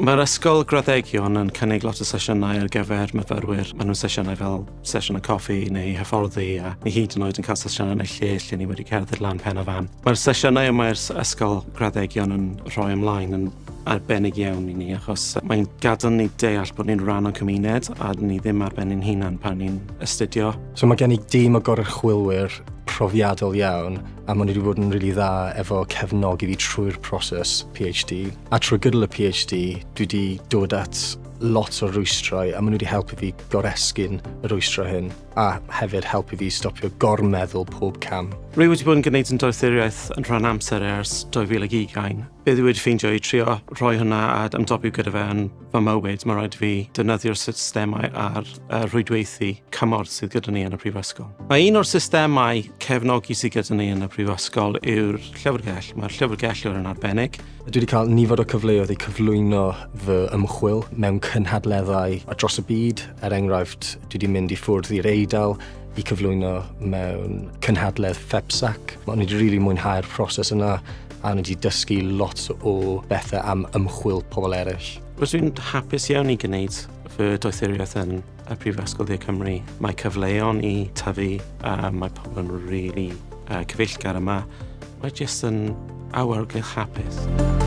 Mae'r Ysgol Graddedigion yn cynnig lot o sesiynau ar gyfer myfyrwyr. Maen nhw'n sesiynau fel sesiynau coffi neu hyfforddi a ni hyd yn oed yn cael sesiynau yn y lle lle ni wedi cerdded lan pen y fan. Mae'r sesiynau y mae'r Ysgol Graddedigion yn rhoi ymlaen yn arbennig iawn i ni achos mae'n gadael ni deall bod ni'n rhan o'n cymuned a ni ddim ar ben ein hunan pan ni'n astudio. So mae gen i dîm o goruchwylwyr profiadol iawn a maen nhw wedi bod yn rili dda efo cefnogi fi trwy'r proses PhD. A trwy gydol y PhD, dwi wedi dod at lot o rwystrau a maen nhw wedi helpu fi goresgyn y rwystrau hyn a hefyd helpu fi stopio gormeddwl pob cam. Rwy wedi bod yn gwneud yn doethuriaeth yn rhan amser ers 2020. Be dwi wedi ffeindio i trio rhoi hwnna a ymdopi gyda fe yn fy mywyd, mae rhaid i fi defnyddio'r systemau a'r rhwydweithi cymorth sydd gyda ni yn y prifysgol. Mae un o'r systemau cefnogi sydd gyda ni yn y prifysgol yw'r llyfrgell. Mae'r llyfrgellwr yn arbennig. Dwi wedi cael nifer o cyfleoedd i cyflwyno fy ymchwil mewn cynhadleddau dros y byd. Er enghraifft, dwi wedi mynd i ffwrdd i'r Eidal i cyflwyno mewn cynhadledd FEPSAC. O'n i wedi rili mwynhau'r proses yna a o'n i wedi dysgu lot o bethau am ymchwil pobl eraill. Rydw i'n hapus iawn i gwneud fy doethuriaeth yn y Prifysgol De Cymru. Mae cyfleon i tyfu, a mae pobl yn rili cyfeillgar yma. Mae jyst yn awyrgylch hapus.